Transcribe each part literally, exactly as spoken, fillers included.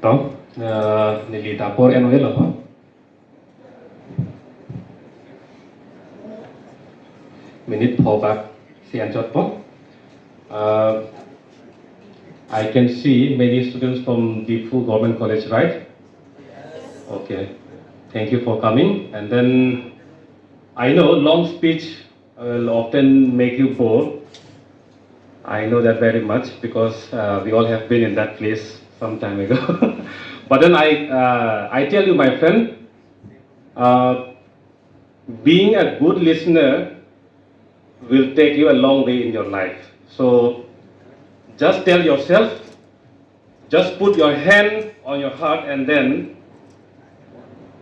Tong, eh, neli ta apor en-oi lo ho. Minute pho bak si anchotpo. Uh, I can see many students from Diphu Government College, right? Okay. Thank you for coming. And then I know long speech will often make you bored. I know that very much because, uh, we all have been in that place some time ago. But then I, uh, I tell you, my friend, uh, being a good listener will take you a long way in your life. So just tell yourself, just put your hand on your heart and then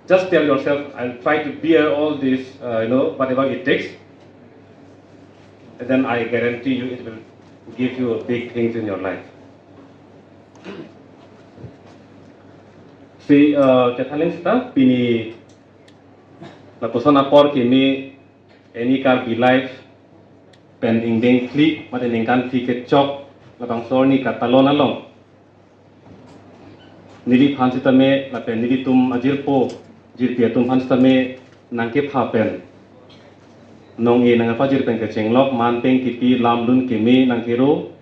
just tell yourself, "I'll try to bear all this, uh, you know, whatever it takes." And then I guarantee you it will give you big things in your life. Si, uh, kethaling sita pini lapuson apor kimi Any Karbi Live pen ingdeng phli mate ningkan phli kechok labangso arni katalon along neliphan sitame lapen nelitum ajirpo jirpi atum aphan sitame nangkepha pen nong-e nangkapajir pen kechenglok, man peng kipi lam lun keme nangkero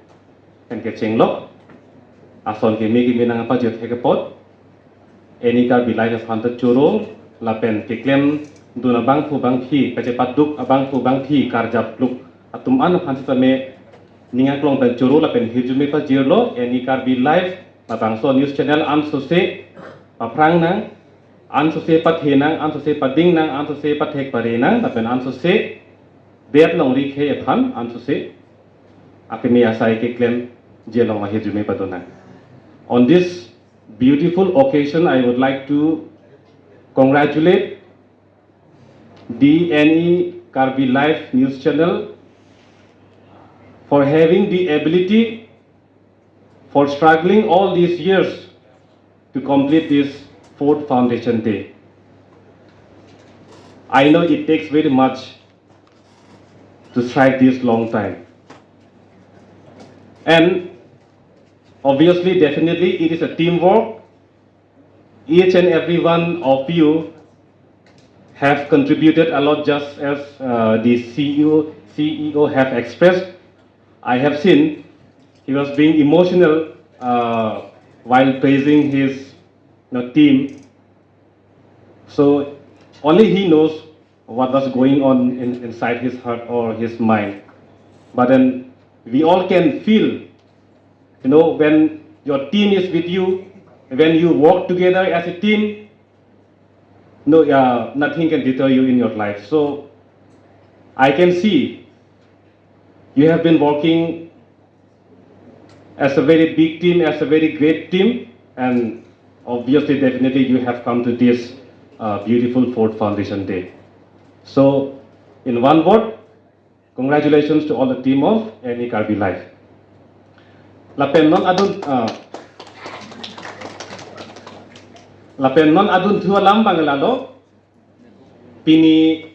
pen kechenglok, ason keme keme nangkapajir thek apot Any Karbi Live aphan ta choro lapen keklemdun abangphu bangphi, kachepaduk abangphu bangphi karjap pluk atum an aphan sitame ning aklong pen choro lapen hirjume pajirlo. Any Karbi Live labangso news channel ansose paphrang nang, ansose pathe nang, ansose pading nang, ansose pathek pare nang lapen ansose det longri khei aphan ansose akeme asai keklemji along ahirjume pado nang. On this beautiful occasion, I would like to congratulate the Any Karbi Live news channel for having the ability, for struggling all these years to complete this fourth foundation day. I know it takes very much to strive this long time. And obviously, definitely, it is a teamwork. Each and every one of you have contributed a lot, just as, uh, the C E O, C E O have expressed. I have seen he was being emotional, uh, while praising his, you know, team. So only he knows what was going on in, inside his heart or his mind. But then we all can feel, you know, when your team is with you, when you work together as a team, no, uh, nothing can deter you in your life. So I can see you have been working as a very big team, as a very great team, and obviously, definitely, you have come to this, uh, beautiful fourth foundation day. So, in one word, congratulations to all the team of Any Karbi Live. Lapen non adun, uh, lapen non adunthu alam abang lalo, pini,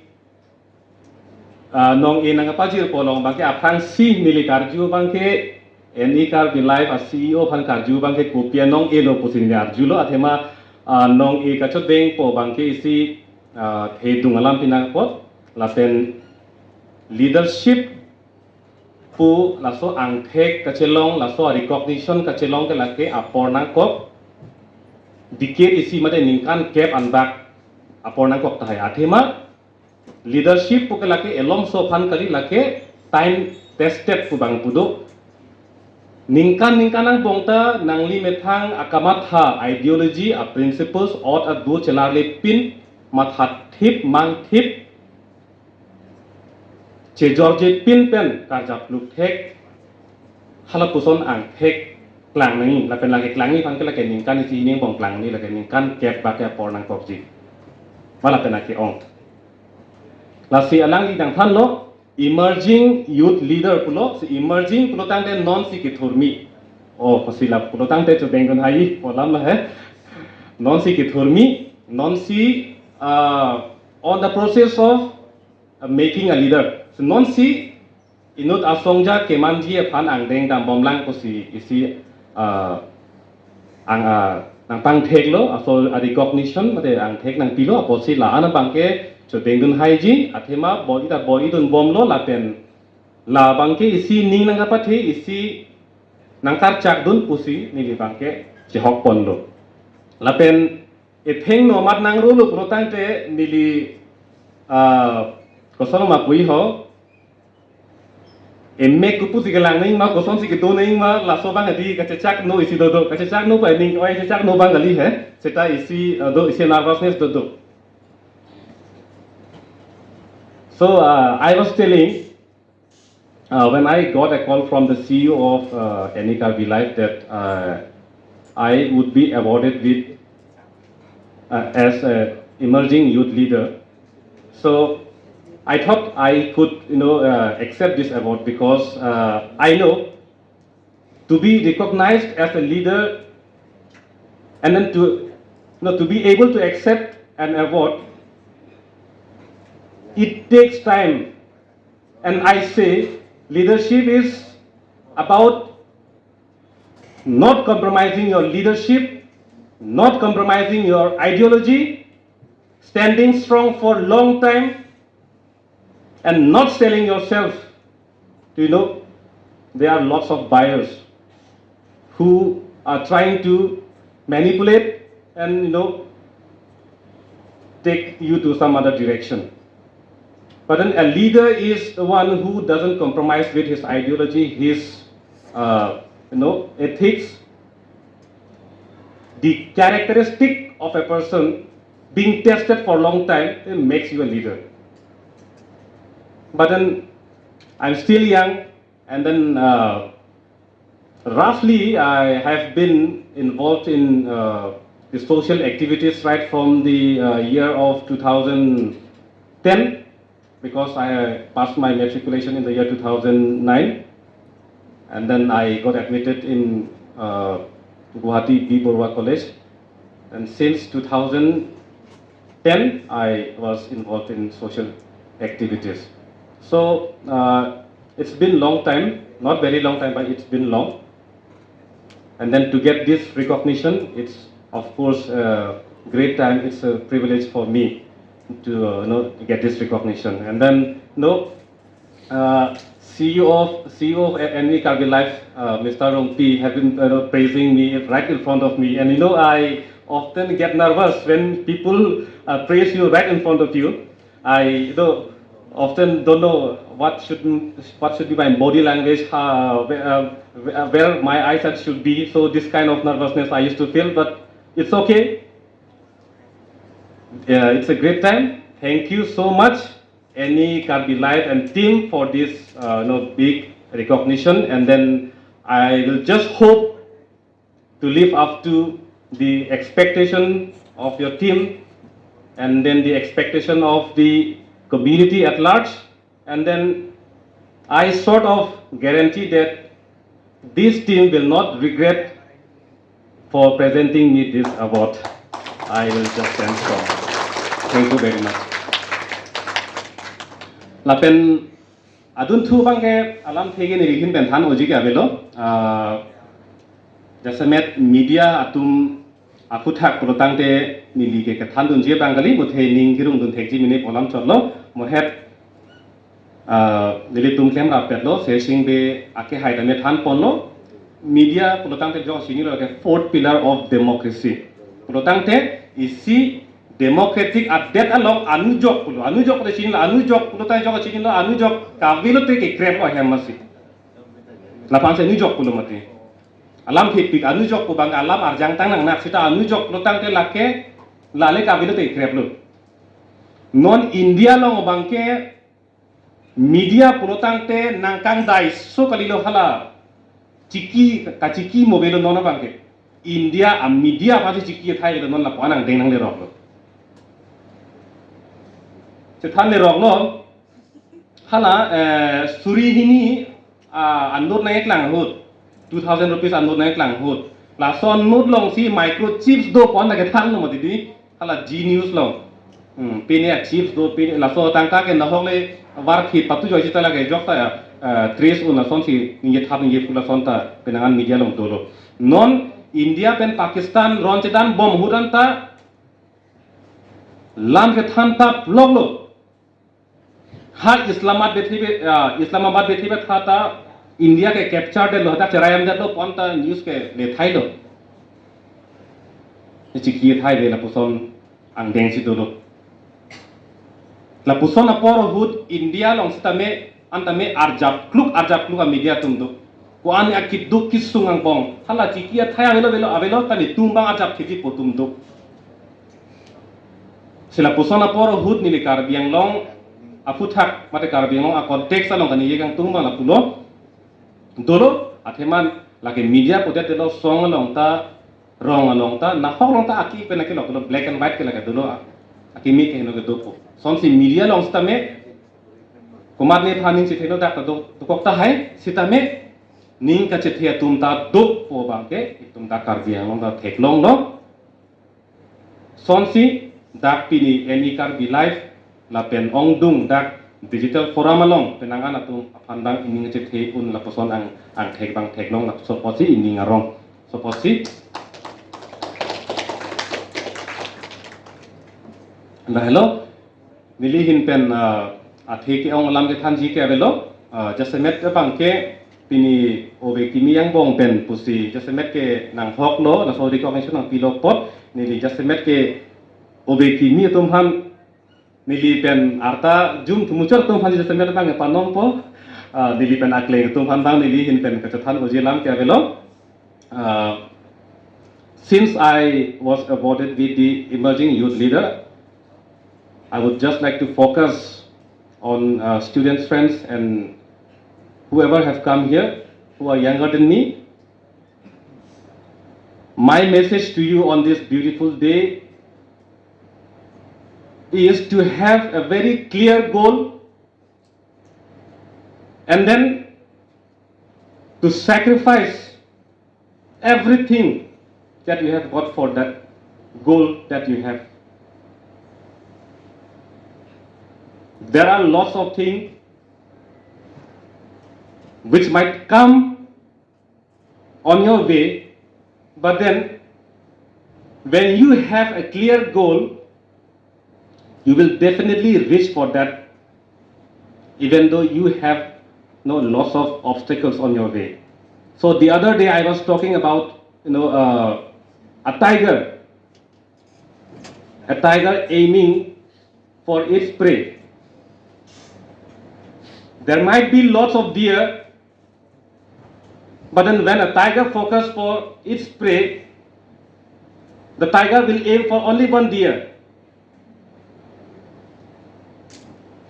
ah, nong-e nangkapajirpo along abangke aphrangsi neli karju abangke Any Karbi Live a-C E O aphan karju abangke kopi anong-e lo pusi neli arjulo, athema, ah, nong-e kachodengpo abangke isi, ah, thedung alam pinangpot lapen leadership pu laso angthek kachelong, laso recognition kachelong ke lake apor nangkok. Dikir isi mate ningkan kep anbak apor nangkok tahai. Athema leadership pu ke lake elomso aphan kali, lake time tested pu abang pu do. Ningkan ningkan angbong ta nangli methang akamatha, ideology, a-principles, ot adu chelarlepin, mathathip mangthip, chejorjepin pen karjap pluk thek, halapuson angthek klang nangji, lapen lake klangji aphan ke lake ningkan isi hini angbong klang nangji, lake ningkan kep bak ke apor nangkokji. Ma lapen lake ong. Lasi alangli nangthanlo, emerging youth leader pulo, si emerging pulo tangte nonsi kethurmi. Oh, kosi la pulo tangte chodengdun hai, pu alam la he. Nonsi kethurmi, nonsi, uh, on the process of, uh, making a leader. So nonsi inut asongja kemanji aphan angdeng dambomlang pusi isi, uh, ang, uh, nangpangtheklo, aso a-recognition mate angthek nangpilo, apotsi la-an abangke chodengdun haiji, athema bor-i ta bor-idun bomlo, lapen labangke isi ning nangkapathe, isi nangkarchakdun pusi neli abangke chehokponlo. Lapen ethengno amat nangrolo pulotangte neli, ah, kosonma pu-i ho, emek kopusi kelang nangji ma, kosonsi kedo nangji ma, laso abang adi kachechakno isi dodo, kachechakno pu aning, oi chechakno abang kali he, seta isi, ah, do isi nervousness dodo. So, uh, I was telling, uh, when I got a call from the C E O of, uh, Any Karbi Life that, uh, I would be awarded with, uh, as a emerging youth leader. So I thought I could, you know, uh, accept this award because, uh, I know to be recognized as a leader and then to, you know, to be able to accept an award, it takes time. And I say leadership is about not compromising your leadership, not compromising your ideology, standing strong for a long time, and not selling yourself. You know, there are lots of buyers who are trying to manipulate and, you know, take you to some other direction. But then a leader is the one who doesn't compromise with his ideology, his, uh, you know, ethics. The characteristic of a person being tested for a long time, it makes you a leader. But then I'm still young, and then, uh, roughly I have been involved in, uh, the social activities right from the, uh, year of two thousand ten, because I passed my matriculation in the year two thousand nine, and then I got admitted in, uh, Guwahati B Baruah College. And since two thousand ten, I was involved in social activities. So, uh, it's been long time, not very long time, but it's been long. And then to get this recognition, it's of course a great time. It's a privilege for me to, uh, you know, to get this recognition. And then, you know, uh, C E O of, C E O of Any Karbi Life, uh, Mister Rongpi, have been, uh, praising me right in front of me. And you know, I often get nervous when people, uh, praise you right in front of you. I, you know, often don't know what should, what should be my body language, uh, where, uh, where my eyesight should be. So this kind of nervousness I used to feel, but it's okay. Yeah, it's a great time. Thank you so much, Any Karbi Life and team, for this, uh, you know, big recognition. And then I will just hope to live up to the expectation of your team and then the expectation of the community at large. And then I sort of guarantee that this team will not regret for presenting me this award. I will just stand strong. Thank you very much. Lapen adunthu abangke alamthe ke neli ahin pen than-oji ke avelo. Ah, jasemet media atum aphuthak pulotangte neli ke kethandunji abang kali, muthe ning kirungdun thekji mene pu alam chotlo, mohet, ah, nelitum klemrappetlo, Sesing Bey akehai tame thanponlo, media pulotangte jok chinilo ke fourth pillar of democracy. Pulotangte isi democratic adet along anujok pulo, anujok pulo chinilo, anujok pulo ta jok chinilo, anujok kave lote kekreplo ahem masi. Lapansi anujok pulo mati. Alam phitpik anujok pu abang alam arjang tang nangnak seta anujok pulotangte lake lale kave lote kekreplo. Non India along abangke media pulotangte nangkangdai so kalilo hala. Chiki, kachiki mo avelo non abangke. India a-media aphansi chiki athai avelo non lapu-an angdeng nangleroklo. Chethanleroklo. Hala, eh, suri hini, ah, a-note nangkeklang ahut. Two thousand rupees a-note nangkeklang ahut. Laso a-note alongsi microchips do pu-an lake thanlo mati di. Hala Zee News along. Hmm, pine a-chips do, pine laso tangka ke nahok le varphit patu joi seta lake jok ta, eh, trace un lasonsi ningje thap ningje phu lason ta penang an media along dolo. Non India pen Pakistan ron chedan bom ahut anta lam kethan ta block lo. Ha Islamabad bethe be, ah, Islamabad bethe be tha ta India ke capture detlo, hadak cherayam detlo pu anta news ke le thai lo. Ni chiki thai le lapuson angdeng si dolo. Lapuson apor ahut India along sitame antame arjap kluk arjap kluk a media atum do. Ko-an akiduk kisung angbong. Hala chiki athai avelo avelo avelo ta netum abang arjap thiji pu atum do. Si lapuson apor ahut neli Karbi Anglong aphuthak mate Karbi Anglong a context along kani ye kangtung abang lapulo. Dolo athema lake media pudet lo song along ta, rong along ta, nahok along ta aki pen aki lo, lo black and white ke lake dolo a-, akimi ke heno ke dopo. Sonsi media along sitame komat nephan ning chethelo dak ta do, dokok tahai sitame ning kachethe atum ta dopo abang ke itum ta Karbi Anglong ta theklonglo. Sonsi dak pini Any Karbi Live lapen ongdung dak digital forum along penang an atum aphan abang ining chethe un lapuson ang, angthek abang theklong lapuson apotsi ining arong. So apotsi lahelo. Neli ahin pen, ah, athe ke-ong alam kethanji ke avelo, ah, jasemet abang ke pini ove kimi angbong pen pusi jasemet ke nanghok lo, laso recognition nangpilo apot, neli jasemet ke ove kimi atum aphan, neli pen arta jum thumuchot atum aphan jasemet abang ke panompo, ah, neli pen akleng atum aphan abang neli ahin pen kachethan unji alam ke avelo. Uh, since I was awarded with the Emerging Youth Leader, I would just like to focus on, uh, students, friends, and whoever have come here who are younger than me. My message to you on this beautiful day is to have a very clear goal and then to sacrifice everything that you have got for that goal that you have. There are lots of things which might come on your way, but then when you have a clear goal, you will definitely reach for that, even though you have no lots of obstacles on your way. So the other day I was talking about, you know, uh, a tiger, a tiger aiming for its prey. There might be lots of deer, but then when a tiger focus for its prey, the tiger will aim for only one deer.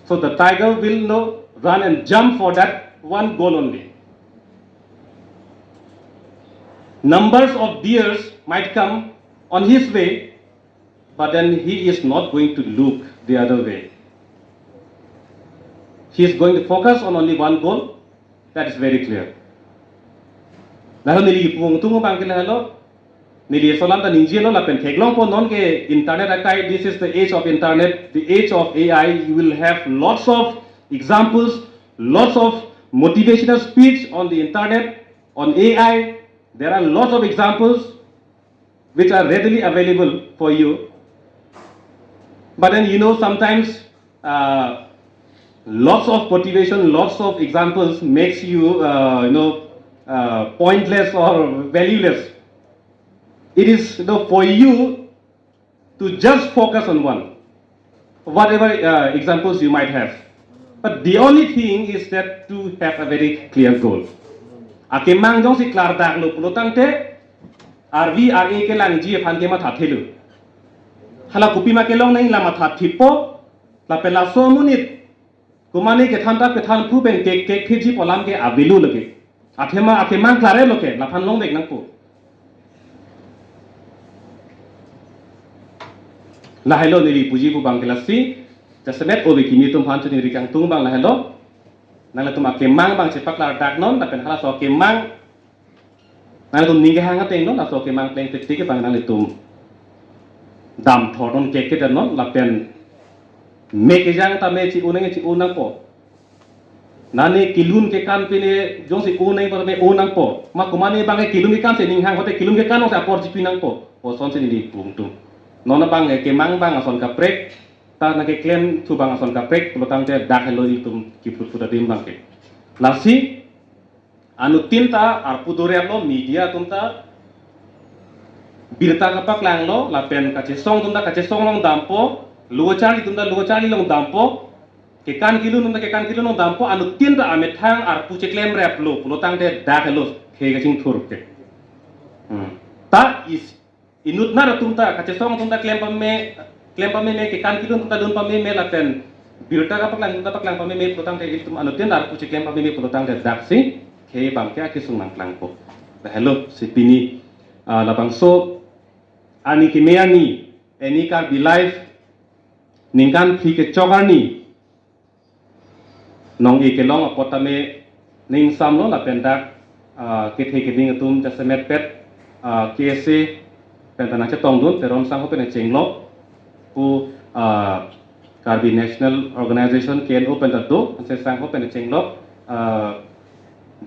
So the tiger will no run and jump for that one goal only. Numbers of deers might come on his way, but then he is not going to look the other way. He is going to focus on only one goal. That is very clear. Lahelo neli pu ongdung abang ke lahelo. Neli laso alam ta ningjelo lapen theklongpo non ke internet akai. This is the age of internet, the age of A I. You will have lots of examples, lots of motivational speech on the internet, on A I. There are lots of examples which are readily available for you. But then, you know, sometimes, uh, lots of motivation, lots of examples makes you, uh, you know, uh, pointless or valueless. It is, you know, for you to just focus on one, whatever, uh, examples you might have. But the only thing is that to have a very clear goal. Akemang jongsi klardak lo pulo tangte, arvi ar-e kelangji aphan ke mathathelo. Hala kopima kelong nangji la mathathipo, lapen laso amonit komatne kethan ta kethan pu pen kek kek phiji pu alam ke avelo lake. Athema akemang klare lo ke, laphan longvek nangpo. Lahelo neli puji pu abang ke lasi, jasemet ove kimi atum aphan choningri kangtung abang lahelo. Nanglitum akemang abang chepaklardak non, lapen halaso akemang nanglitum ning kehang ateng non, laso akemang plengpik tik abang nanglitum damthor non, kekkedet non, lapen me kejang ta me chi-un nang, chi-un nangpo. Nane kelun kekan pine jongsi o nangpo tame o nangpo. Ma komatne bang kelun kekan si ninghang, hote kelun kekan si apor chipi nangpo. Kosonsi neli pu tum. Non abang kemang abang ason kaprek, ta nangkeklem thu abang ason kaprek, pulotangte dak helo ilitum kiphutphut adim abangke. Lasi, anuttin ta arpu doreplo media atum ta birta kapaklanglo, lapen kachesong atum ta kachesong along dampo, lo charli atum ta lo charli along dampo, kekan kelun atum ta kekan kelun along dampo, anuttin ta amethang arpu cheklemreplo, pulotangte dak helo khei kachingthur ke. Hmm. Ta is inutnat atum ta, kachesong atum ta klem pame, klem pameme, kekan kelun atum ta dun pameme, lapen birta kapaklang atum ta paklang pameme, pulotangte ilitum anuttin arpu cheklem pameme, pulotangte daksi khei abangke akesung nangklangpo. Dak helo si pini, ah, labangso ani keme ani, Any Karbi Live, ningkan phli kechok arni nong-e kelong apot tame ning samlo lapen dak, ah, kethe keding atum jasemet pet, ah, K S A pen ta nangchetongdun, Teron sangho pen chenglok, pu, ah, Karbi National Organization, K N O pen ta do, anse sangho pen chenglok, ah,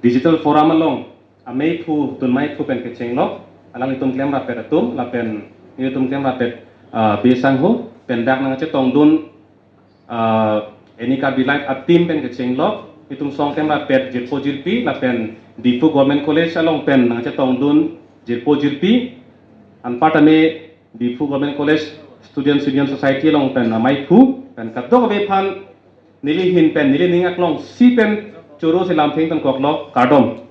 Digital Forum along ameiphu, dunmeiphu pen kechenglok, alanglitum klemrap pet atum, lapen ilitum klemrap pet, ah, be sangho pen dak nangchetongdun, ah, Any Karbi Live a-team pen kechenglok, itum song klemrap pet jirpo jirpi, lapen Diphu Government College along pen nangchetongdun jirpo jirpi, anparta me Diphu Government College Students Union Society along pen ameiphu, pen kadokave aphan neli ahin pen, neli ning aklongsi pen choro si lamtheng pen koklok, kardom.